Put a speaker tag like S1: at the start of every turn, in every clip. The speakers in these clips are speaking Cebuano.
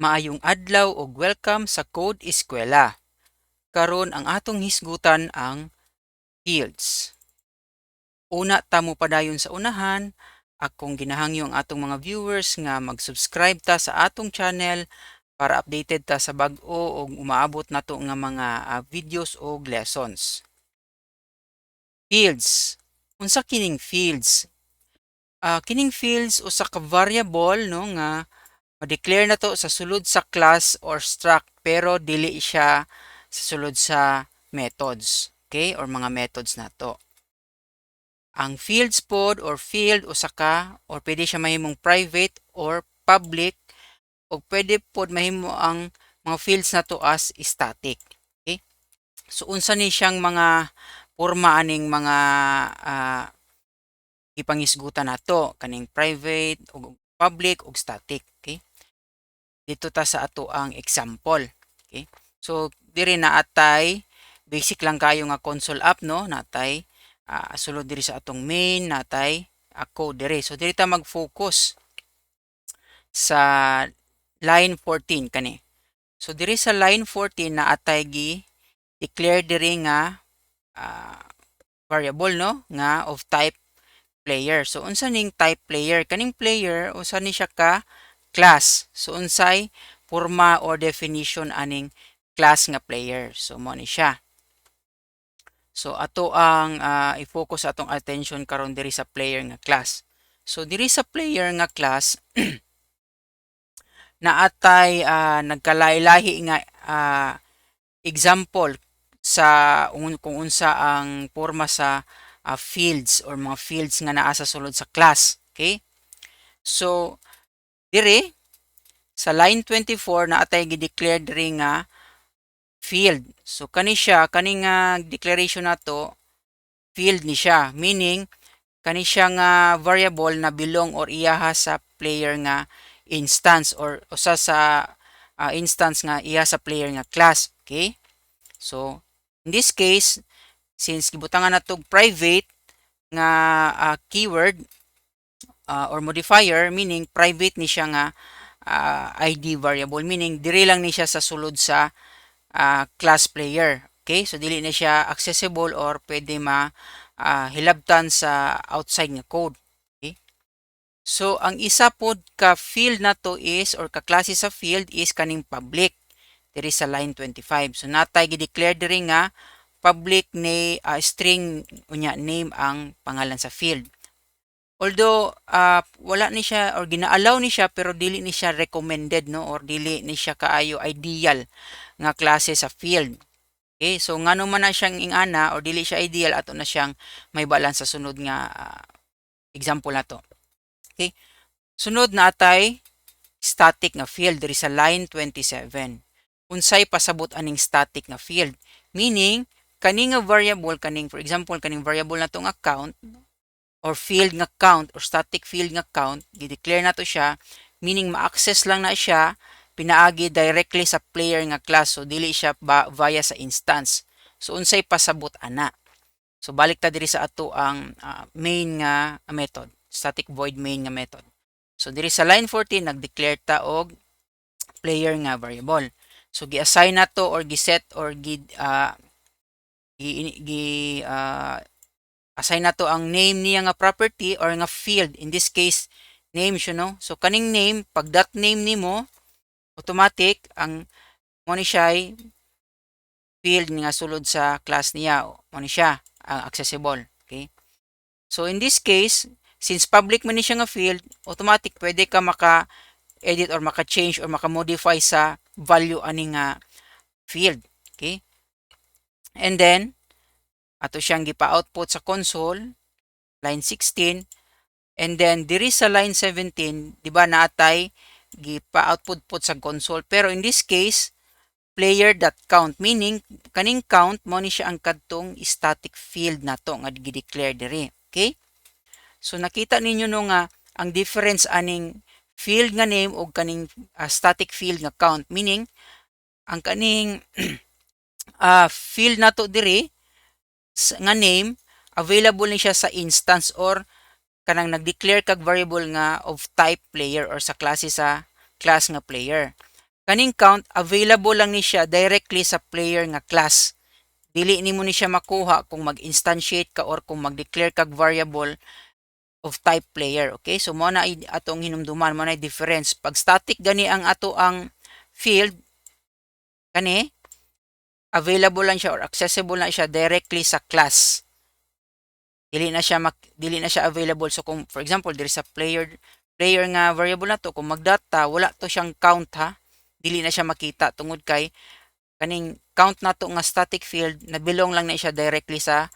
S1: Maayong adlaw ug welcome sa Code Eskwela. Karon ang atong hisgutan ang fields. Una ta mo padayon sa unahan, akong ginahangyo ang atong mga viewers nga mag-subscribe ta sa atong channel para updated ta sa bag-o ug umaabot nato nga mga videos ug lessons. Fields. Unsa kining fields? Kining fields usa ka variable, no, nga ma-declare nato sa sulod sa class or struct pero dili siya sa sulod sa methods, okay, or mga methods nato. Ang fields pod or field usa ka or pwede siya mahimong private or public o pwede pod mahimo ang mga fields nato as static. Okay? So unsa ni siyang mga porma aning mga ipangisgutan nato kaning private ug public ug static, okay? Dito ta sa ato ang example, okay? So diri na atay basic lang kayo nga console app, no, natay sulod diri sa atong main, natay code diri. So diri ta mag-focus sa line 14 kani. So diri sa line 14 na atay gi declare diri nga variable, no, nga of type player. So unsa ning type player? Kaning player usa ni siya ka class. So unsay porma or definition aning class nga player? So mo ni siya. So ato ang i-focus atong attention karon diri sa player nga class. So diri sa player nga class naatay nagkalahi-lahi nga example sa kung unsa ang porma sa fields or mga fields nga naa sa sulod sa class. Okay? So diri sa line 24 naa tay gi-declare diri nga field. So kani siya, kani nga declaration nato, field ni siya, meaning kani siya nga variable na belong or iyaha sa player nga instance or usa sa instance nga iya sa player nga class. Okay? So in this case, since gibutangan nato private nga keyword or modifier, meaning private ni siya nga ID variable, meaning diri lang ni siya sa sulod sa class player. Okay? So dili na siya accessible or pwede ma hilabtan sa outside nga code. Okay? So ang isa pod ka field nato is or ka klase sa field is kaning public diri sa line 25. So natay gi-declare diri nga public ni string, unya name ang pangalan sa field. Although wala ni siya or gina-allow ni siya, pero dili ni siya recommended, no, or dili ni siya kaayo ideal nga klase sa field. Okay, so ngano man na siyang ingana or dili siya ideal, ato na siyang may balance sa sunod nga example nato. Okay. Sunod na atay static nga field diri sa line 27. Unsay pasabot aning static nga field? Meaning kani nga variable, kaning for example kaning variable natong account or field nga count or static field nga count, gi-declare nato siya, meaning ma-access lang na siya pinaagi directly sa player nga class, so dili siya ba via sa instance. So unsay pasabot ana? So balik ta diri sa ato ang main nga method, static void main nga method. So diri sa line 14, nag-declare ta og player nga variable. So gi-assign nato or gi-set or gi assign nato ang name niya nga property or nga field, in this case name siya, no? So kaning name, pag dot name nimo, automatic ang mo ni siya field nga sulod sa class niya, mo ni siya ang accessible. Okay? So in this case, since public man ni siya nga field, automatic pwede ka maka edit or maka change or maka modify sa value ani nga field. Okay? And then ato siyang gipa-output sa console, line 16, and then diri sa line 17, di ba, naatay gipa-output pod sa console, pero in this case player.count, meaning kaning count mo ni siya ang kadtong static field nato nga gi-declare diri. Okay? So nakita ninyo, no, nga ang difference aning field nga name og kaning static field nga count, meaning ang kaning field nato diri nga name, available ni siya sa instance or kanang nag-declare kag variable nga of type player or sa klase sa class nga player. Kaning count, available lang ni siya directly sa player nga class. Dili nimo ni siya makuha kung mag-instantiate ka or kung mag-declare kag variable of type player. Okay? So mo na atong hinumduman, mo na difference. Pag static gani ang ato ang field kani, available lang siya or accessible lang siya directly sa class. Dili na siya available. So kung, for example, there is a player nga variable na to, kung mag-dot ta, wala to siyang count ha. Dili na siya makita tungod kay kaning count nato nga static field na belong lang na siya directly sa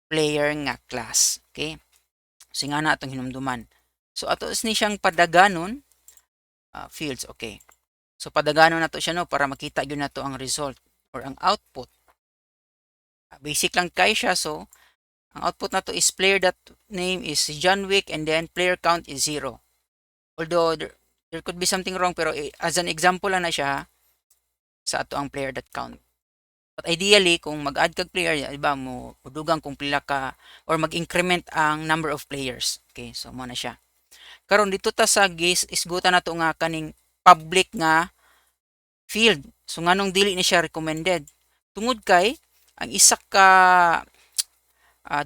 S1: player nga class. Okay? So nga na atong hinumduman. So ato ni siyang padaganon fields, okay. So padaganon nato siya, no, para makita gyud nato ang result or ang output. Basic lang kay siya. So ang output nato is player dot name is John Wick and then player count is 0. Although there could be something wrong, pero as an example lang na siya sa ato ang player dot count. But ideally, kung mag-add kag player, di ba, mo mudugang kung pila ka or mag-increment ang number of players. Okay, so mo na siya. Karon, dito ta sa gihisgutan nato nga kaning public nga field. So nganong dili ni siya recommended? Tungod kay ang isa ka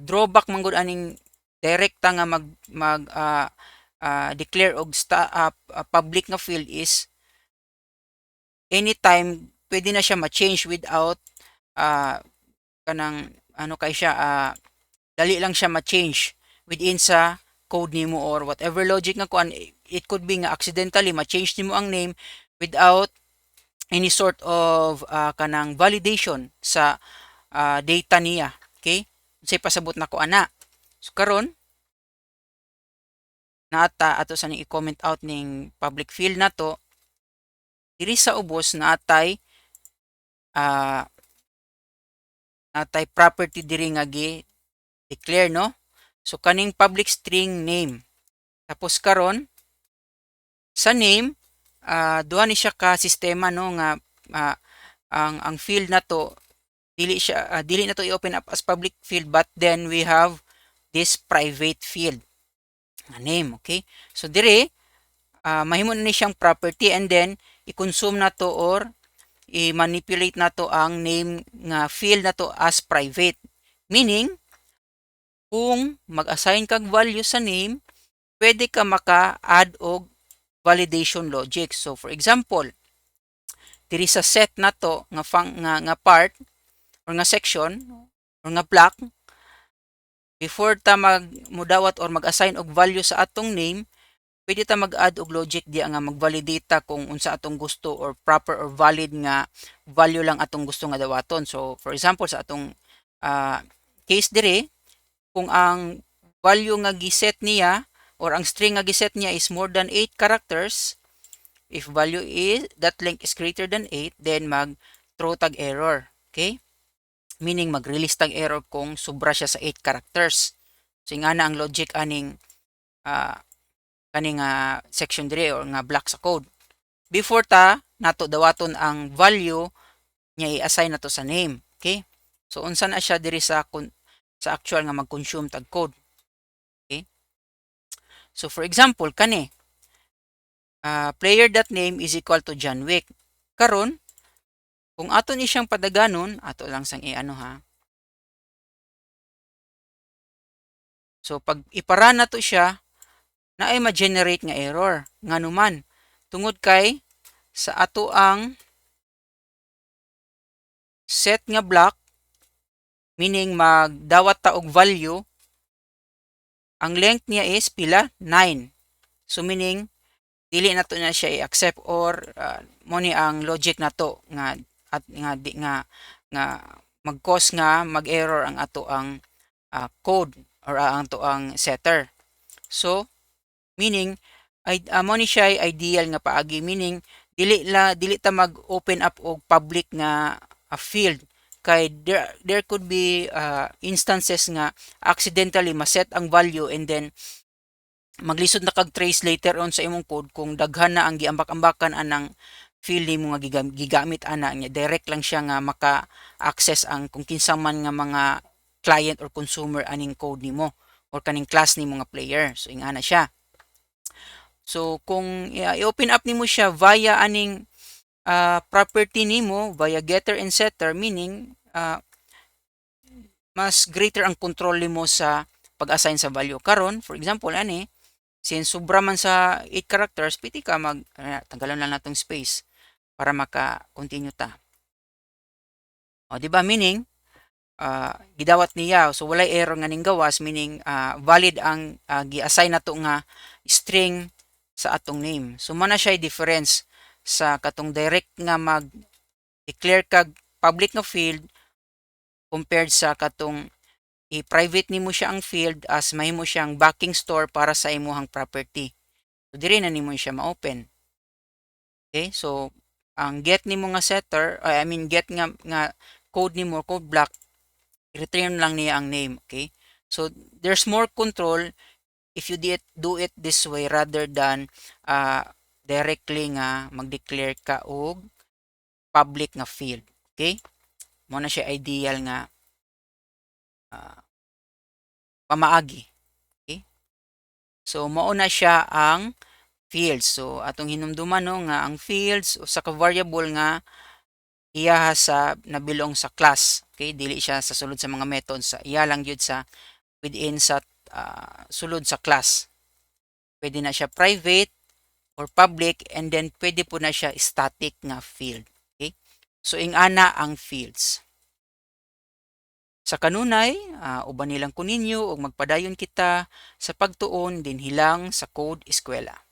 S1: drawback man gud aning direkta nga mag mag declare og public nga field is anytime pwede na siya ma-change without kanang ano kay siya, dali lang siya ma-change within sa code nimo or whatever logic nga kuan. It could be nga accidentally ma-change nimo ang name without any sort of kanang validation sa data niya, okay? Unsay pasabot nako ana? So karon naata ato sa ning i-comment out ning public field nato. Diri sa ubos natay property diri nga gi declare, no? So kaning public string name. Tapos karon sa name, duha ni siya ka sistema, no, nga ang field nato dili na to i-open up as public field, but then we have this private field nga name, okay? So dire mahimo na ni siyang property and then i-consume nato or i-manipulate nato ang name nga field nato as private. Meaning, kung mag-assign kag value sa name, pwede ka maka-add og validation logic. So for example, diri sa set nato nga fang, nga, nga part or nga section or nga block, before ta mag mudawat or mag-assign og value sa atong name, pwede ta mag-add og logic diya nga mag-validate ta kung unsa atong gusto or proper or valid nga value lang atong gusto nga dawaton. So for example, sa atong case dire, kung ang value nga giset niya or ang string nga giset niya is more than 8 characters, if value is that length is greater than 8, then mag throw tag error, okay? Meaning mag-release tag error kung sobra siya sa 8 characters. So nga na ang logic aning kaning section dire or nga block sa code before ta nato dawaton ang value niya i-assign nato sa name, okay? So unsa na siya diri sa actual nga mag-consume tag code, okay? So for example, kani player.name is equal to John Wick. Karon, kung ato ni siyang padaganon, ato lang sang i-ano ha. So pag ipara na to siya, naay ma-generate nga error. Nganuman, tungod kay sa ato ang set nga block, meaning magdawat ta og value, ang length niya is pila? 9. So meaning dili na to na siya i-accept or mo ni ang logic nato nga at nga di nga nga mag-cause nga mag-error ang ato ang code or ang ato ang setter. So meaning ay mo ni siya ideal nga paagi, meaning dili ta mag-open up og public nga field kay there could be instances nga accidentally ma-set ang value and then maglisod na kag trace later on sa imong code kung daghan na ang giambak-ambakan anang field nimo nga gigamit ana niya. Direct lang siya nga maka-access ang kung kinsa man nga mga client or consumer aning code nimo or kaning class nimo nga player. So ingana siya. So kung i-open up nimo siya via aning property nimo via getter and setter, meaning mas greater ang control nimo sa pag-assign sa value. Karon, for example, ani, since sobra man sa 8 characters, pwede ka mag tanggalan lang natong space para maka-continue ta. O, di ba? Meaning, gidawat niya. So, walay error nga ning gawas, meaning valid ang gi-assign nato nga string sa atong name. So, mao na siya difference sa katong direct nga mag-declare kag public nga field compared sa katong i-private nimo siya ang field as mahimo siyang backing store para sa imuhang property. So diri na nimo siya ma-open. Okay? So ang get nimo nga setter, I mean, get nga code nimo, code block, return lang niya ang name, okay? So there's more control if you do it this way rather than directly nga mag-declare ka og public nga field, okay? Mao na siya ideal nga pamaagi. Okay? So mao na siya ang fields. So atong hinumduman, no, nga ang fields usa ka variable nga iyaha sa nabilong sa class. Okay, dili siya sa sulod sa mga methods, sa iya lang gyud sa within sa sulod sa class. Pwede na siya private or public, and then pwede po na siya static nga field. Okay? So ingana ang fields. Sa kanunay, uban nilang ko ninyo ug magpadayon kita sa pagtuon dinhi lang sa Code Eskwela.